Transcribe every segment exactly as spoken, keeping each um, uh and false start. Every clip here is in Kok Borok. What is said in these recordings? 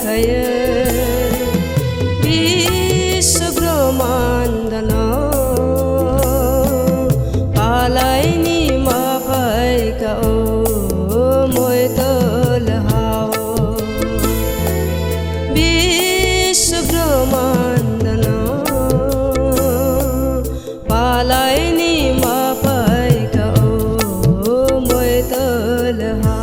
Khaye, Biswa Brahmandano palaini ma phaikha o moitol hao. Biswa Brahmandano palaini ma phaikha o moitol hao.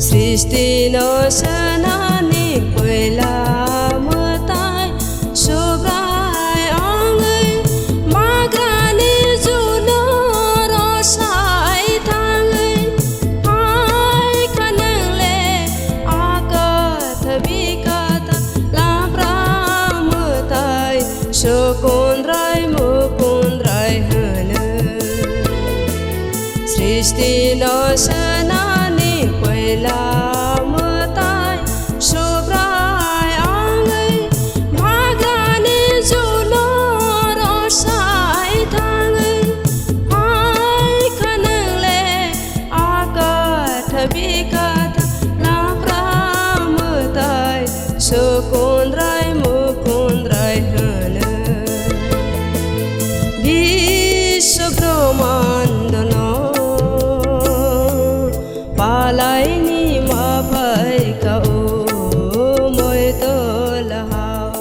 Srishti no sanani poila mwtai Subrai wngwi bagrani juno rosai thangwi phaikha nwngle akatha bikatha lapra mwtai sukundrai mukundrai hwno. Srishti no sanani poila mwtai Subrai wngwi bagrani juno rosai thangwi phaikha nwngle akatha bikatha lapra mwtai sukundrai mukundrai hwno. Biswa Brahmandano palaini ma phaikha o moitol hao.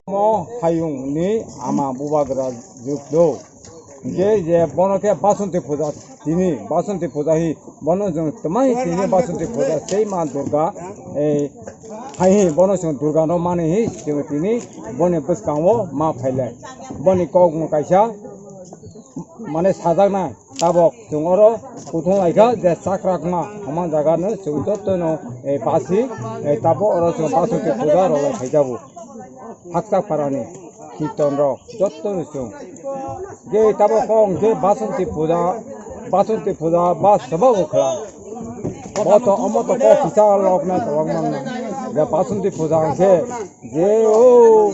Mo hayung ni ama bubagra juk do. Hingke je bono khe Basanti puja tini, Basanti puja hi bono chwng twmai tini Basanti puja sei ma Durga, eh, hai hi bono chwng Durga no mani hi chwng tini boni bwskango ma phailai. Boni kok no kaisa mane sajaknai. Tabok chwng oro kuthung laikha je chakrakma homa jaga no chwng joto no, eh, basi, eh, tabok oro chwng Basanti puja rwlai phaijago. Hakchak parani kirton rok joto no chwng. Je tabok kong je Basanti puja, Basanti puja ba swbago khlai. Bo to omo to kok kisa lok na tolok man na. Je Basanti puja hwnkhe je o,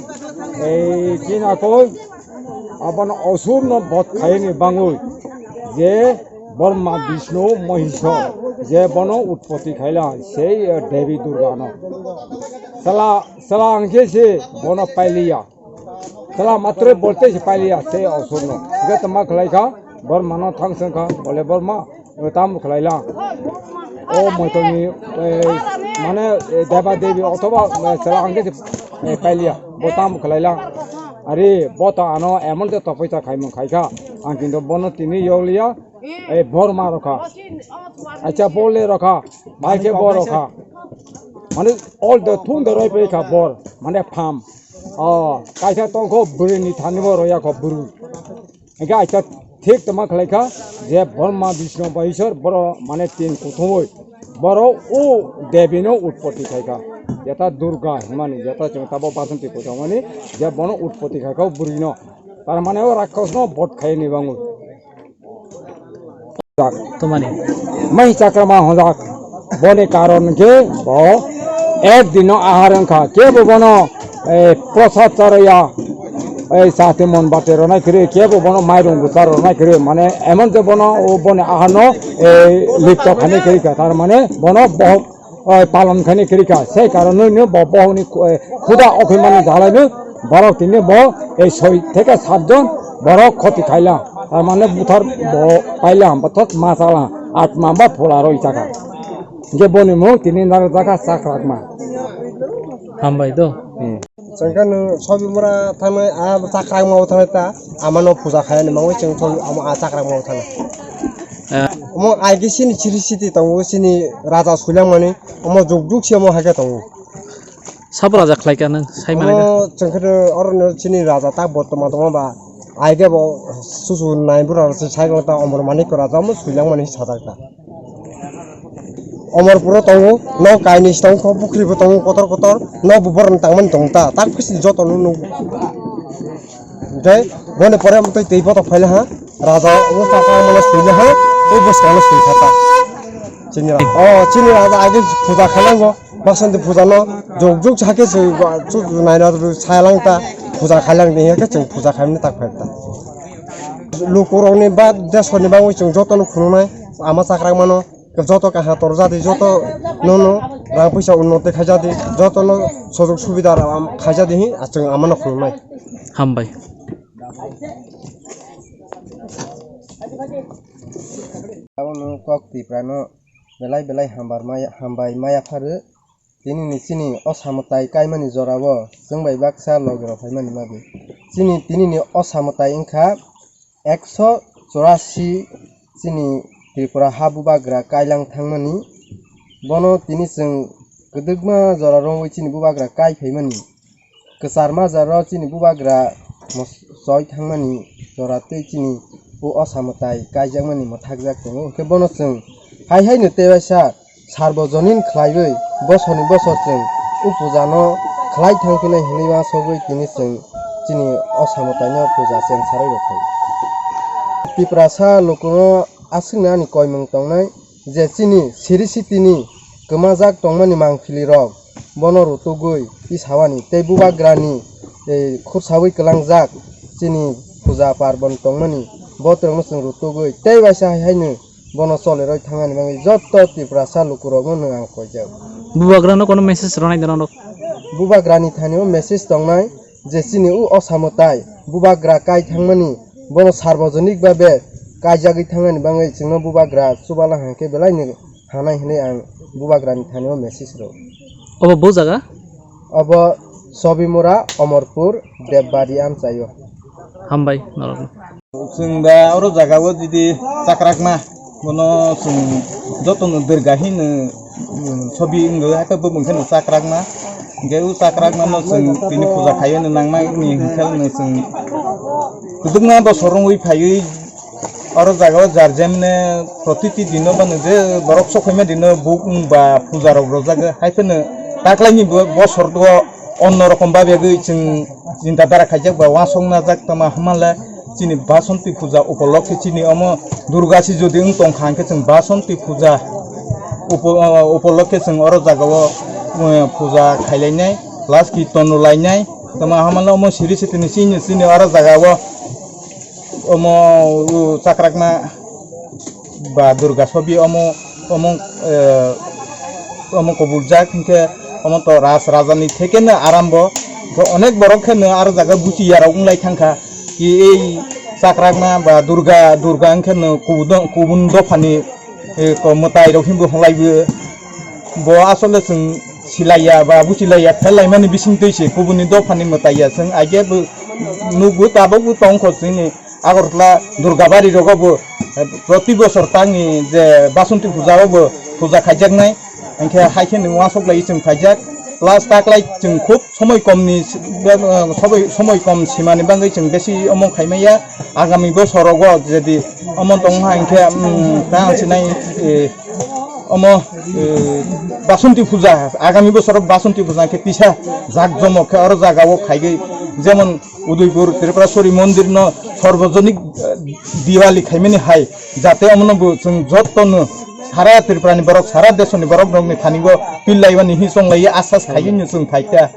ei, chini koi abono osur no bot khaini bangwi je Brahma Vishnu Mahisor je bono utpoti khaila sei, eh, Devi Durga no. Sala, sala hwnkhe se bono pailiya. Sala matro bolte se pailiya sei osur no. Je tama khlaikha Brahma no thang sengkha bole Brahma. Tam khlai lang. O moitoni, eh, mane, eh, deba debi othoba, eh, chwla hwnkhe se, eh, pailiya. Bo tam khlai lang. Ari bo to ano emon je topoi cha khaimung khaikha. Ang kintu bono tini yokliya. Eh, bor ma rokha. Acha bole rokha. Bai khe bo rokha. Mane all the thung the roi pekha bor. Mane pham. Oh, kaisa tongkho bwrwi ni thani bo roya kho bwrwi. Hingke aisa Thik tongma khlai kha je Brahma Vishnu ba Ishwar borok mane tin kuthumwi borok o Devi no utpotti khai kha. Jeta Durga hwnmani, jeta chwng tabo Basanti puja hwnmani, je bono utpotti khai kha o bwrwi no. Tar mane o Rakkhas no bot khai ni bango. Tumani. Mai chakra ma honjak. Boni karon khe bo ek dino ahar wngkha. Kebo bono, eh, prosad charaya, eh, sate mon bate ronai kiri, kebo bono mairung busa ronai kiri. Mane emon je bono, o boni ahar no, eh, lipto khani kiri kha. Tar mane bono bohok, eh, palon khani kiri kha. Sei karon no bo bohok ni, eh, khuda okhoi mani jalai no borok tini bo, eh, soi theke sat jon borok khoti khaila. Tar mane buthar bo paila, bothot ma chala, atma ba phola roi chakha. Hingke boni mung tini narwk jakha Chakrakma. Hambai do. Hmm. Chwngkhe nwng sobi mura thangnai, a Chakrakma o thangnai ta, amano puja khaiyani mangwi chwng sobi amo a Chakrakma o thangnai. Eh. Omo aigwi chini chiri siti tongo, chini raja suilangmani, omo jukjuk se omo haikhe tongo. Sabo raja khlaikha nwng sai manai da? Omo chwngkhe oro no chini raja ta bortoman tongma ba, aigwi bo susu nai bura rok se sai ta Omor Manik raja omo suilangmani sajak ta. Omorpuro tongo, nok kainwi se tongo, pukhribo tongo kotor kotor, nokbo borokni tangmani tongo ta, tak phisi jotono nukgo. Hwnkhe boni pore amtwi twi bothop phailaha, raja obo chakha mano suilaha, o bwskangno suikha ta. Chini raja, o chini raja age puja khainango, Basanti puja no jok jok sakhe se chu naina salang ta, puja khailang ni hwnkhe chwng puja khaimani tak phai ta. Lukurokni ba desoni bagwi chwng jotono khulumnai, ama Chakrakmano. Joto kaha torjadi, joto nono rang puisa unnoti khaijadi, jotono sojok subida rok am-, khaijadi hi achwng amano khulumnai. Hambai. Abono kok Tiprano belai belai hambar maya, hambai maya pharu. Tinini chini o samwtai kaimani jorao chwng bai baksa logi rok phaimani bagwi. Chini tinini o samwtai wngkha ekso chorasi chini Tripura ha bubagra kailang thangmani, bono tini chwng kwdwkma jora romwi chini bubagra kai phaimani. Kwcharma jora chini bubagra mos-, choi thangmani jora tei chini o osa mwtai kaijakmani mwthakjak tongo. Hwnkhe bono chwng hai haino tei waisa sarbojonin khlaiwi bosorni bosor chwng o puja no khlai thang phinai hinwi uansugwi tini chwng chini osa mwtaino puja cheng sarwi rwkha. Tiprasa lukuno aswkno ani koimung tongnai je chini siri sitini kwmajak tongmani mangpili rok bono rutugwi tisawani tei bubagrani, eh, khursawi kwlangjak chini puja parbon tongmani botrokno chwng rutugwi tei waisa hai haino bono choleroi thangmani bagwi joto Tiprasa lukurokno nwng ang koijak. Bubagrano kono message rwnai da norok? Bubagrani thani o message tongnai je chini o osa mwtai bubagra kai thangmani, bono sarbojonik babe kaijagwi thangnani bagwi chwngno bubagra chubala hwnkhe belaino hanai hinwi ang bubagrani thani o message rw. Obo bo jaga? Obo Sobimura, Omorpur, Debbardi amchaio. Hambai norokno. Chwng da oro jaga o jodi Chakrakma, bono chwng jotono Durga hino, mm, sobi wngwi, haikhe bo mungkheno Chakrakma. Hingke o Chakrakma no chwng tini puja khaio no nangma ni hingkhe no chwng kwdwkma bosor wngwi phaiwi oro jaga o jar jemne protiti dino bano je borok sokphaima dino buk wngba puja rok rwjago, haipheno taklaini bo-, bosor o onno rokom babe wngwi chwng chinta dara khaijak ba uansuk najak tongma hwnmanle chini Basanti puja upolokhe chini omo Durga si jodi wng tongkha hwnkhe chwng Basanti puja upo-, upolokhe chwng oro jaga o, eh, puja khailainai, plus kirton rwlainai tongma hwnmanle omo siri sitini chini, chini oro jaga o omo, o, Chakrakma ba Durga sobi omo, omo, eh, omo kubuljak hwnkhe omo to Raj Rajani thekeno arambo. Onek borok kheno aro jaga buchi yarok wnglai thangkha ki ei Chakrakma ba Durga, Durga wngkheno kubun do-, kubun dophani, eh, ko mwtai rok hinbo hwnlaibo. Bo asole chwng silaiya ba buchilaiya phellaimani bisingtwi se kubuni dophani mwtaiya chwng aigebo nukgo tabukbo tongkho chini Agartala Durgabari rogo bo, eh, proti bosor tangni je Basanti puja o bo puja khaijaknai, hingkhe haikhe nwng uansuk lai chwng khaijak. Plus taklai chwng khub somoi komni, somoi, somoi kom simani bagwi chwng besi omo khaimaya. Agami bosorogo jodi omo tongha hinkhe, um, ta ang sinai, eh, omo, eh, Basanti Puja, agami bosoro Basanti Puja hinkhe tisa jak jomok khe oro jagao khaigwi, jemon Udaipur Tripureshwari mondir no sarvajonik, eh, Diwali khaimani hai, jate omono bo chwng jotono sara Tripurani borok, sara desoni borok rokni thanigo pillaimani hi chonglaiwi asas khaigwi chwng phaikha.